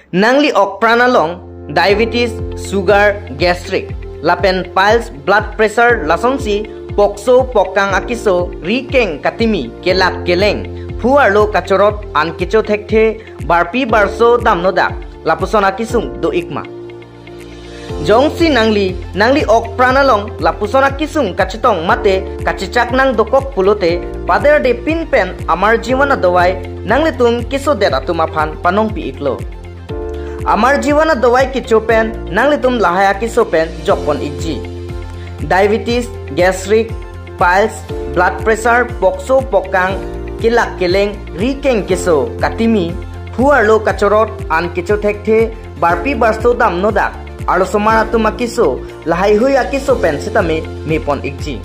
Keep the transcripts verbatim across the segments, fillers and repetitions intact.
Nangli okpran along diabetes, sugar, gastric, lapen piles, blood pressure, lasonsi pokso, pokkang akeso, ri keng katimi, kelak keleng, phu arlo kachorot, an kecho thekthe, barpi barso damnodak, lapuson akesung do-ikma? Jongsi nangli, nangli okpran along lapuson akesung kachetong mate kachechak nangdokok pulote, paderdepin pen Amar Jeevan adawai nanglitum kesodet atum aphan panongpi-iklo. Amar Jeevan adawai kecho pen nanglitum lahai akeso pen jokpon-ikji. Diabetes, gastric, piles, blood pressure, pokso, pokkang, kelak keleng, ri keng keso, katimi, phu arlo kachorot, an kecho thekthe, barpi barso damnodak, arlosomar atum akeso, lahaihui akeso pen sitame mepon-ikji.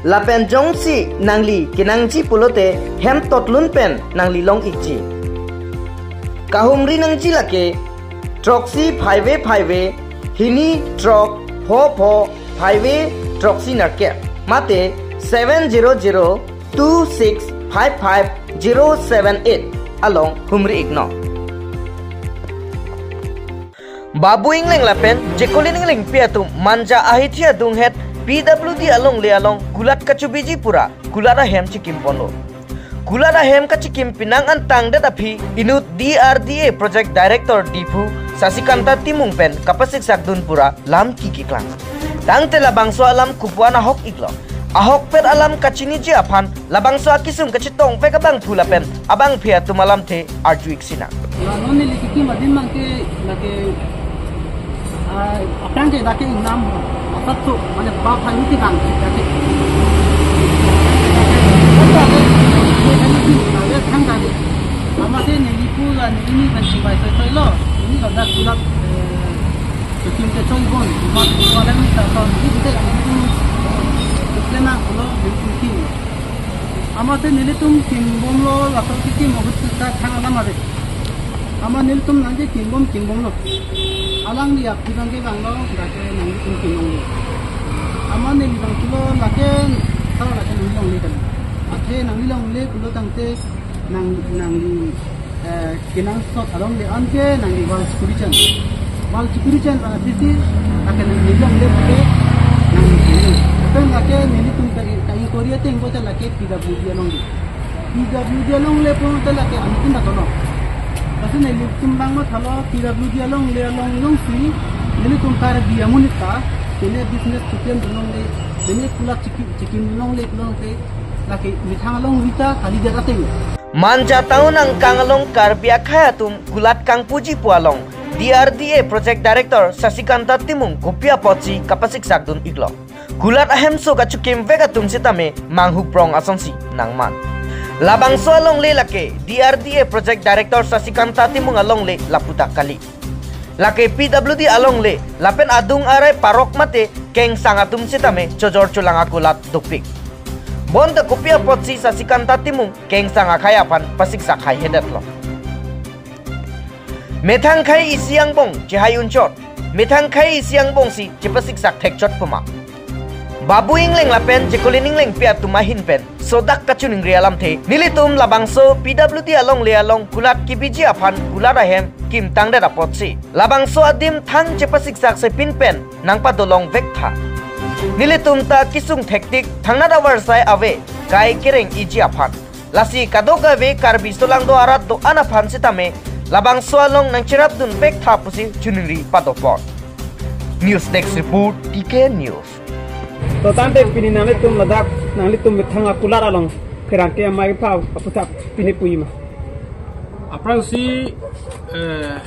Lapen jongsi nangli kenangji pulote, hem totlun pen nangli long-ikji. Kahumri nangji lake, throksi phaive phaive, hini throk pho pho phaive throksi nerkep, mate seven zero zero two six five five zero seven eight along humri-iknon. Babu Engleng lapen Jekolin Englengpi atum Manja ahithi adunghet P W D alongle along kulat kachobiji pura kulat ahem chekimponlo. Kulat ahem kachekim pinang an tangdet aphi inut D R D A Project Director Diphu Sasikanta Timung pen kapasiksakdun pura lam kikeklang. Tangte labangso alam kopuan ahok-iklo. Ahokpet alam kachiniji aphan labangso akesung kachetongpek abangphu lapen abangpi atum alamthe arju-ik sinang. La non neli kekim adim abangke lake, ah, aphrang ke lake ingnam asatso, mane ba phai uti bang lake. Lake thang lake. Amatsi neli pu la neli ni kan chibai soi soi lo. Neli ladak kulat, eh, kekim kechongbom. Mat kulat ni ta ta neli bide neli pu. Kena kulo neli pu kim. Amatsi nelitum kimbomlo, laso kekim ahut ta thang alam ave. Amat nelitum nangkekimbom, kimbomlo. Alangli aphi abangke vanglo, lake nanglitum kimbomlo. Amat neli abang pulo lake, ta lake nangli longle kan. Athe nangli longle pulo tangte nang, nangli, eh, kenangsot alongle anke nangli wall chekuri chan. Wall chekuri chan pen aphi si, lake nangli longle pulote nangli longle. Lapen lake nelitum ka, ka inquiry ateng pulote lake P W D alongle. P W D alongle pulote lake anutin datolo. Lasi nelitum abang mathalo P W D alongle along jongsi nelitum Karbi amonit ta, pine business chikim dunlongle, pine kulat chiki, chikim dunlongle pulote lake methang alongri ta kalidet ateng. Manja town angkang along Karbi akhei atum kulat kangpuji pu along D R D A Project Director Sasikanta Timung kopi apotsi kapasiksakdun-iklo. Kulat ahemso kachokimvek atum sitame manghuprong asonsi nangman. Labangso alongle lake D R D A Project Director Sasikanta Timung alongle laputa kali. Lake P W D alongle lapen adung arai parok mate kengsang atum sitame chojor cholang akulat dopik. Bonta kopi apotsi Sasikanta Timung kengsang akhei aphan pasiksak haihedetlo. Methang khei isi angbong chehai unchot, methang khei isi angbongsi chepasiksak thekchot puma? Babu Engleng lapen Jekolin Englengpi atum ahin pen sodak kachiningri alamthe, nelitum labangso P W D alongle along kulat kibiji aphan kulat ahem kimtangdet apotsi labangso adim thang chepasiksak sepin pen nangpadolongvek tha. Nelitum ta kesung thektik thangnat avarsai ave kai kereng-iji aphan. Lasi kadokave Karbi solangdo arat do-an aphan sitame labangso along nangcherapdunvek tha pusi chiningri padopon. News Desk Report, T K News. To tangte pini nanglitum ladak, nanglitum methang akulat along pherangke amei pau aputhak pini puima? Aphrangsi, eh,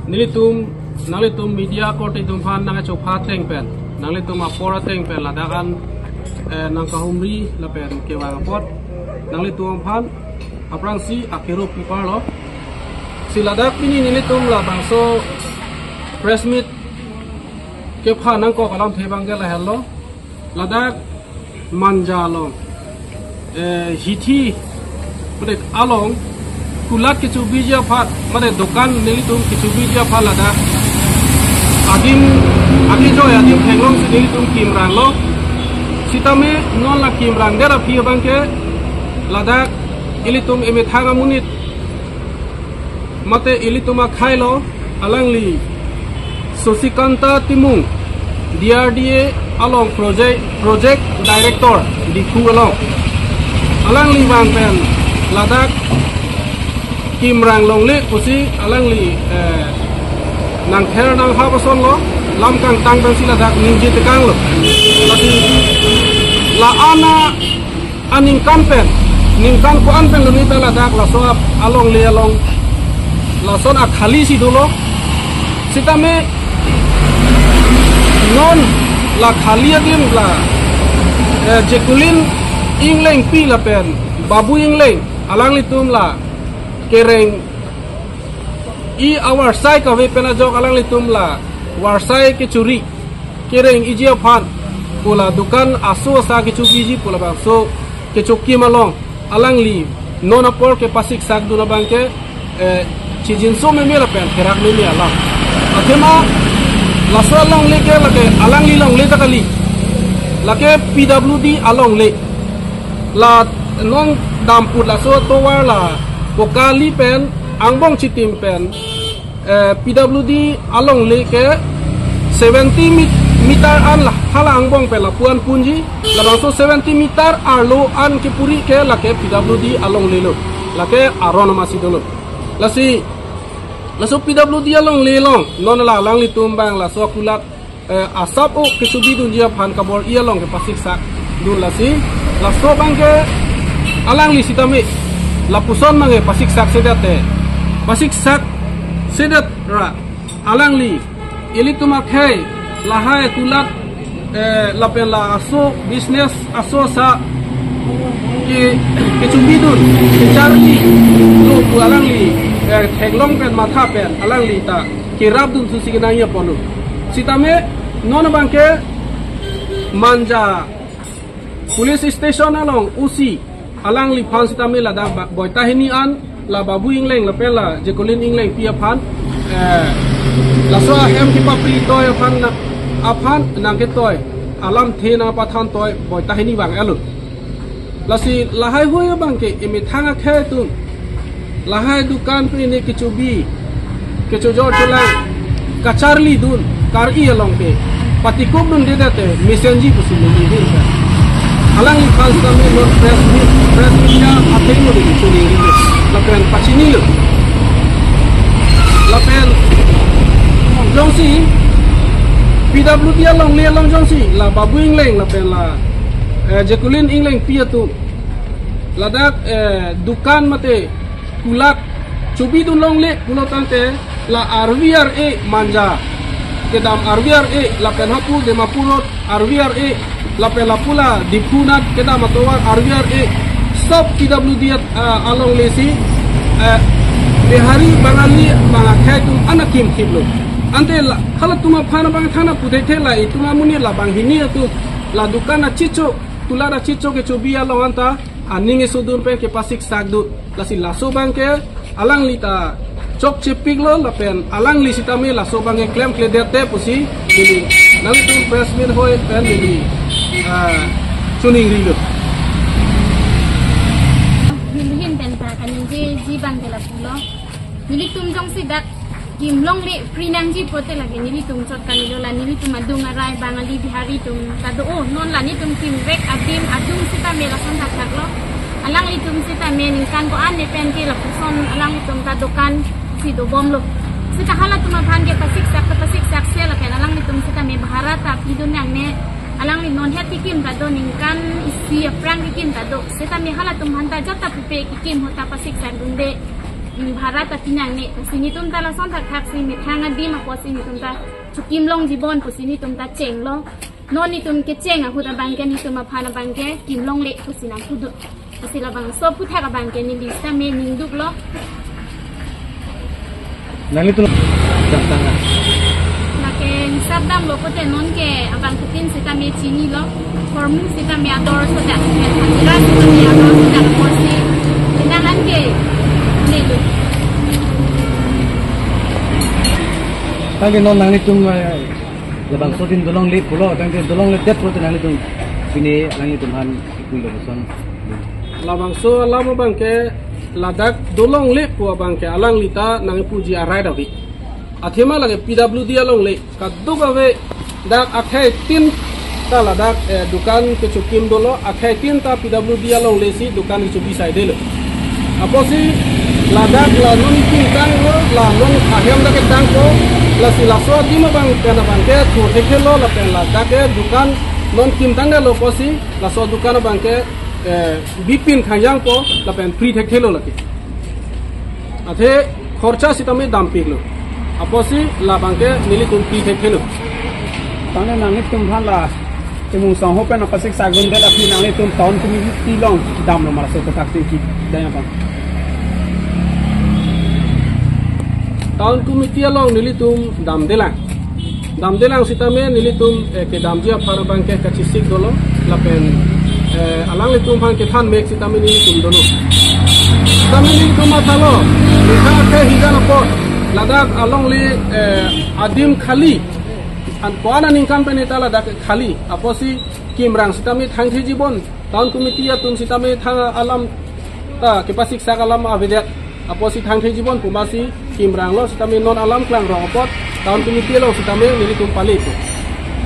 nelitum, nanglitum media korte atum aphan nangchopha ateng pen, nanglitum apor ateng pen ladak an, eh, nangkahumri lapen kevang apot nanglitum aphan aphrangsi akero piparlo. Si ladak pini nelitum labangso press meet kepha nangkok alamthe abangke lahenlo. Ladak Manja along, eh, hithi, mane along kulat kechobiji aphan, mane dokan nelitum kechobiji aphan ladak adim, adim joy adim theklongsi nelitum kimranglo. Sitame non la kimrangdet aphi abangke ladak ilitum emethang amonit mate ilitum akhei lo, alangli Susikanta Timung, D R D A along project, project director Diphu along. Alangli vang pen ladak kimrang longle pusi alangli, eh, nangther nanghap ason lo, lam kangtang pensi ladak ningje tekang lo. Lasi la-an aningkan pen, ningkan ko-an pen luni ta ladak laso ap alongle along lason akhali si dolo. Sitame non la khali adim la, eh, Jekulin Inglengpi lapen Babu Ingleng, alanglitum la kereng-i avarsai kave pen ajok alanglitum la varsai kechori kereng-iji aphan pu la dukan aso asa kechobiji pu labangso kechokim along alangli non apor kepasiksak dun abang ke, eh, chijinso meme lapen therak meme alam. Athema laso alongle ke lake alangli longle ta kali, lake P W D alongle. La non damput laso tovar la Pokali pen angbong chitim pen, eh, P W D alongle ke seventy mit-, meter an la hala angbong pen lapu-an punji, labangso seventy meter arlo an kepuri ke lake P W D alongle lo, lake aron amasi dolo. Lasi laso P W D alongle along non la alanglitum abang laso kulat, eh, asap o kechobi dunji aphan kabor-i along kepasiksak dun lasi, laso abang ke alangli sitame lapuson abang ke pasiksak sedet te, pasiksak sedet ra alangli ilitum akhei lahai kulat, eh, lapen la aso business aso asa ke, kechobi dun, kecharli dun pu alangli, eh, theklong pen matha pen alangli ta kerap dun thusi kenangji apotlo. Sitame non abang ke Manja Police Station along O C alangliphan sitame ladak ba-, Boita Hini an, la Babu Ingleng lapen la Jekulin Inglengpi aphan, eh, laso ahem kepapri toi aphan na, aphan nangketoi alamthe nangpathan toi Boita Hini vang-etlo. Lasi lahai hui abang ke emethang akhei atum lahai dukan pini kechobi, kechojor chelang, kacharli dun, kar-i along ke patikuk dunde det te mesenji pusi neli ri ta. Alangliphan sitame non press meet, press meet ya atheng lo dei chuningri lo, lapen pachinilo. Lapen jongsi P W D alongle along jongsi la Babu Ingleng lapen la, eh, Jekulin Inglengpi atum ladak, eh, dukan mate kulat chobi dun longle pulo tangte la R V R A Manja kedam R V R A lapen hapu Dimapur Road R V R A lapen lapu la Diphu nat kedam atovar R V R A stop P W D at, ah, alongle si, eh, Bihari Bangali abang akhei atum an akimthip lo. Ante la halatum aphan abang thana pudek the la itum amonit la banghini atum la dukan achicho, kulat achicho kechobi along anta aning esodun pen kepasiksak dun. Lasi laso abang ke alangli ta chokchepiklo lapen alangli sitame laso abang ke klemkledet te pusi neli nanglitum press meet hoi pen neli, ah, chuningri lo. Nelihin pen ta kaningjeji abang ke lapulo. Nelitum jongsi dak kim longle free nangji pote lake nelitum chot kali lo, la nelitum adung arai Bangali Bihari atum ta do, oh, non la nelitum kimrek adim adung sitame lason thakthak lo. Alanglitum sitame ningkan ko-an ne pen ke lapuson alanglitum ta dukan si dobomlo. Sita halatum aphan ke pasiksak ta pasiksak se lapen alanglitum sitame bhara ta pidun nangne. Alangli non het kekim ta do, ningkan isi aphrang kekim ta do. Sitame halatum aphan ta jat ta pupe kekim ahut ta pasiksak dunde. Hmm, bhara ta pinangne. Si nelitum ta lason thakthak si methang adim apotsi nelitum ta chokim longji bon pusi nelitum ta chenglo. Non nelitum kecheng ahut abang ke nelitum aphan abang ke kim longle pusi nangpudun. Lasi labangso aphuthak abang ke neli sitame ningduklo. Nanglitum jam tangka. Lake hisap damlo pote non ke abangphutin sitame chinilo. Hormu sitame ador sodak, Andhra sitame ador sodak, porsi pinangan ke nelo. Tangke non nanglitum, eh, labangso adim dolongle pulo, tangke dolongledet pulote nanglitum pini nanglitum aphan ipui lo boson. Labangso alam abang ke Ladak dolongle pu abangke alangli ta nangpuji a-right ave. Athema lake P W D alongle kadokave dak akhei tin ta ladak, eh, dukan kechokim dolo, akhei tin ta P W D alongle si dukan kechobi saidelo. Apotsi ladak la non ipi tanglo, la non ahem dak tangpo, lasi laso adim abang pen abangke thur thekthe lo, lapen ladak ke dukan non kim tanglo apotsi laso dukan abangke, eh, bipin khangjangpo lapen free thekthe lo lake. Athe khorcha sitame dampiklo. Apotsi labangke nelitum free thekthe lo. Tangte nanglitum aphan la Timungsong ho pen apasik sagun det aphi nanglitum town committee along damlo ma laso kotak si ki daya bang. Town committee along nelitum damdelang. Damdelang sitame nelitum, eh, kedamji aphan abangke kachesik dolo lapen, eh, alanglitum aphan kethan mek sitame nelitum dolo. Sitame nelitum mathalo, ningkan akhei hijan apot ladak alongle, eh, adim khali. An ko-an aningkan pen ta ladak khali. Apotsi kimrang sitame thangthejibon. Town committee atum sitame thang alam ta kepasik sak alam avedet. Apotsi thangthejibon pu masi kimranglo sitame non alam klangrong apot town committee along sitame nelitum pale pu.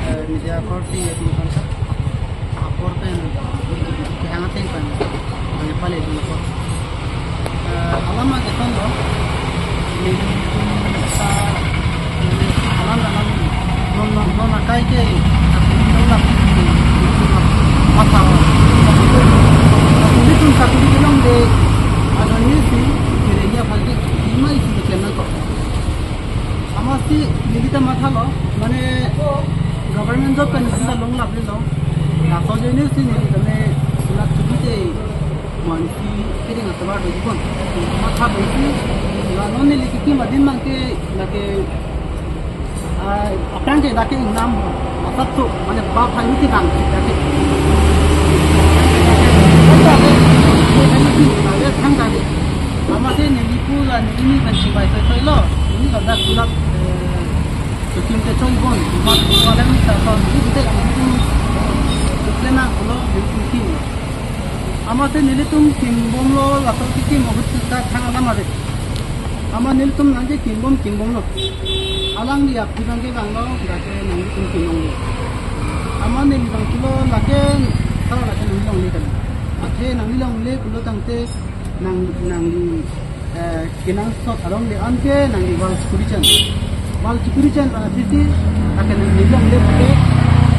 Eh, media korte atum aphan sa apor pen kehang ateng pen kami pale atum apot. Eh, alam ageton lo. Nelitum sa alam alam non non non akai ke atum lo la matha. Nelitum sakuri kelong de adoni si kirenya pagi lima isi kena ko. Amatsi neli ta mathalo, mane government job kan neli ta longlap-le lo. Laso ajoine si neli ta me sulat chuti te monsi kering atovar dojibon. Matha dosi, la non neli kikim adim abangke lake, ah, aphrang ke dak ke ingnam asap tu, mane ba phai uti kan dak ke. Dak ke, dak ke, dak ke, thang dak ke. Amatsi neli pu la neli ni kan sibai soi soi lo. Neli ladak sulat, eh, chukim te chongbon. Mat ko alam ta ko neli bide neli pu, eh, plena ko lo neli pu kim. Amatsi nelitum kimbomlo, laso kikim ahut ta thang alam ave. Amat nelitum nangke kimbom kimbomlo. Alangli aphi abangke vanglo, dak ke nanglitum kinong lo. Amat neli vanglo, lake, sar lake nangli longle kan. Athe nangli longle pulo tangte nang, nangli, eh, kenangsot alongle anke nangli wall chekuri chan. Wall chekuri chan, ah, sisi, lake nangli longle pulote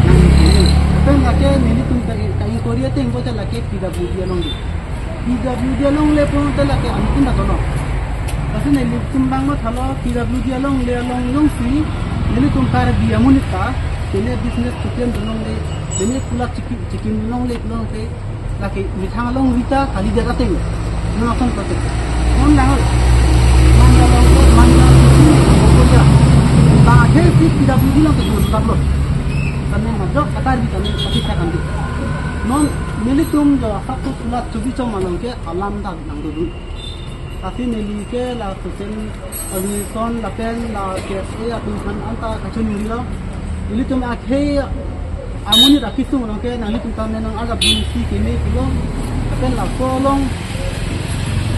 nangli longle. Lapen lake nelitum ka, ka inquiry ateng pulote lake P W D alongle. P W D alongle pulote lake anutin ta tono. Lasi nelitum abang mathalo P W D alongle along jongsi nelitum Karbi amonit ta, pine business tuken alongle, pine kulat chiki, chikim alongle, alongle, lake methang alongri ta kalidet ateng. Non ason kate. Non lang. Manja along, manja, bokoja. Ba akhei si P W D along ke jor lo. Kami majok katar di kami pati sa kami. Non nelitum jo asap tu kulat chubi chom along ke alam ta nangdodun. Lasi neli ke la social organization lapen la K S A atum aphan anta kachiningri lo. Nelitum akhei amonit akesung along ke nanglitum ta menang agap dun si keme pulo. Lapen laso along,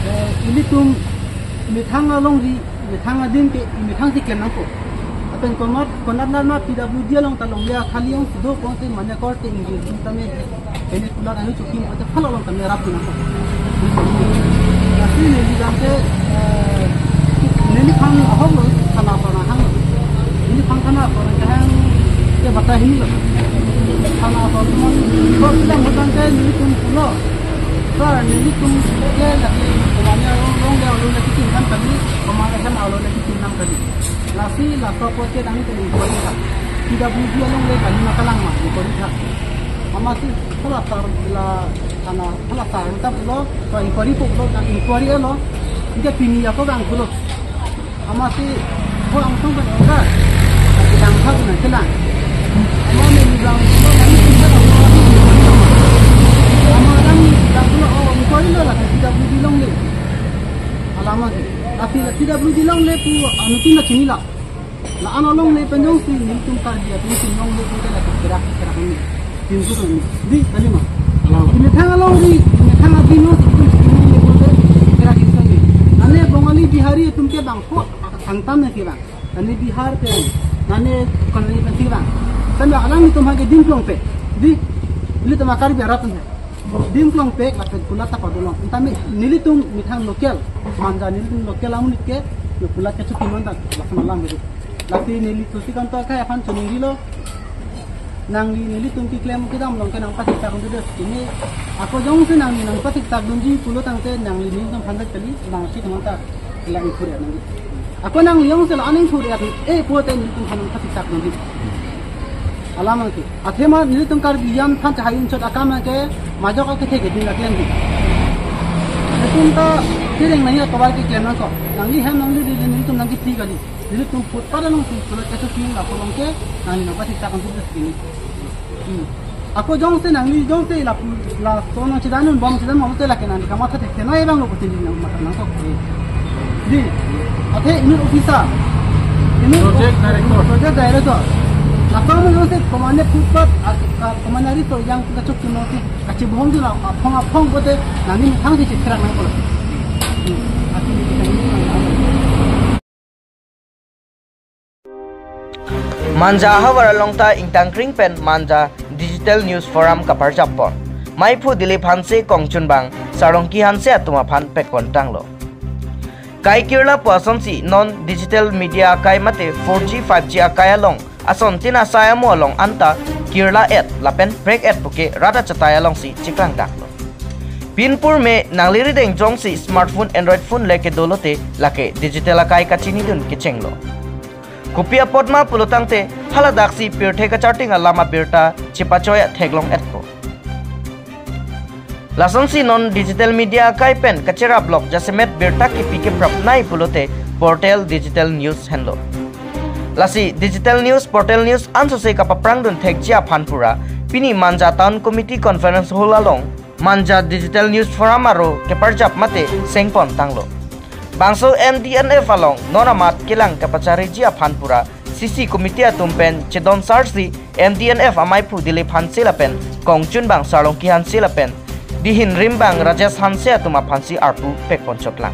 eh, nelitum methang alongri, methang adim ke, methang si klem nangpo. Lapen konat, konat nat ma P W D along ta longle akhali jongsi do pulote mane korte ingjir sitame. Pine kulat anu chukim ate phalolong kami rap na. Lasi neli abangke, eh, neliphan ahok lo, thana apor nahang lo. Neliphan thana apor nahang ke bata hini lo. Thana apor mon, ko bilang hutang ke nelitum pulo. Sir, nelitum ke lake, komane along, along, along lake kitim nam kali, komane hem along lake kitim nam kali. Lasi laso apot ke nangtum inquiry tha. P W D alongle kali ma kalang ma inquiry tha. Amatsi hala sar la thana, hala sar ta pulo, to inquiry po pulo, nang inquiry lo. Inke pini ako gang pulo. Amatsi ko ang tong kan ongga. Bilang tha na kelang. Amat neli bilang pulo, nangtum ta pulo. Amat orang bilang pulo, oh, inquiry lo la P W D alongle. Alamat. Tapi P W D alongle pu anutin ta chinilo. La-an alongle pen jongsi nelitum Karbi atum si longle pen ke la kerak kerak ni. Pintu ni. Di, tadi ma. Alam. Methang alongri, methang abino, itum si longle pen ke kerak Itum ke bangpho angtan nangkevang. Nani Bihar pen, nani konri pen kevang. Tame alanglitum ha ke dim klongpek. Di, ilitum a Karbi arat atum he. Dim klongpek lapen kulat ta padolong. Tame nelitum methang local, Manja nelitum local amonit ke, kulat ke chuti mandak, lason alam ke. Lasi neli Sasikanto akai aphan choningrilo. Nangli nelitum keklem kedam along ke nangpathekthak dunde. Pini ako jongsi nangli nangpathekthak dunji pulo tangte nangli nelitum aphan dak kali, nangsi teman ta la ingphu re nangli. Ako nangli jongsi la aning phu re, eh, pulote nelitum aphan nangpathekthak dunji. Alam ke. Athema nelitum Karbi Anglong aphan chahai unchot akam ke majok akethe ke din la klem di. Nelitum ta chereng nangji atovar keklem nangkok. Nangli hem nangli di nelitum nangkephi kali. Nelitum footpath alongsi kulat keso king la kolong ke nangli nangpathekthak dunde kini. Hmm. Ako jongsi nangli jongsi la pu-, lason nangchedan un bom chedan bom te lake nangli kamatha thekthek nai abang lo putin nangmatha nangkok. Di. Athe unit officer. Unit Project of-, director. Project director. Laso amonit jongsi komane footpath, a, a, komane ari to yang kita chok kino si kachibohong di la aphong aphong pulote nangli methang si chetherak nangkok. Hmm. Athe neli nangli nangli Manja ahavar along ta ingtangkring pen Manja Digital News Forum kaparjap pon. Maiphu Dilip Hanse kongchunbang Sarongki Hanse atum aphan pekpon tanglo. Kai kirla pu asonsi non digital media akai mate four G five G akai along asontin asai amo along anta kirla et lapen prek et puke rat achatai alongsi chiklang daklo. Pinpur me nangli rideng jongsi smartphone Android phone le kedolote lake digital akai kachinidun kechenglo. Kopi apot ma pulo tangte haladaksi pirthe kacharting alam abirta chepachoi theklong etpo. Lasonsi non digital media akai pen kacherap lok jasemet birta kipi keprap nai pulote portal digital news henlo. Lasi digital news portal news ansose kapaprang dun thekji aphan pura pini Manja Town Committee Conference Hall along Manja Digital News Forum aro keparjap mate sengpon tanglo. Bangso M D N F along non amat kelang kapachariji aphan pura C C committee atum pen chedon sarsi M D N F amaiphu Dilip Hanse lapen kongchunbang Sarongki Hanse lapen dihin rimbang Rajesh Hanse atum aphansi arpu pekpon chotlang.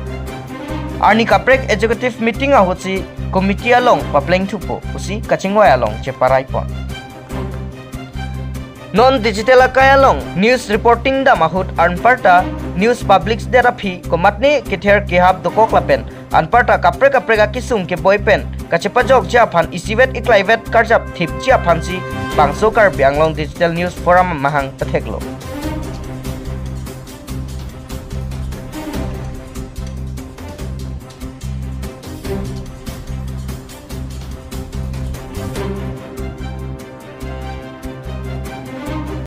Arni kaprek executive meeting ahutsi committee along papleng thupo pusi kachingvai along cheparaipon. Non digital akai along news reporting dam ahut anparta news publish det aphi komatne kether kehap dokok lapen anparta kaprek kaprek akisung keboi pen kachepajokji aphan isivet iklaivet karjap thipji aphansi bangso Karbi Anglong Digital News Forum amahang patheklo.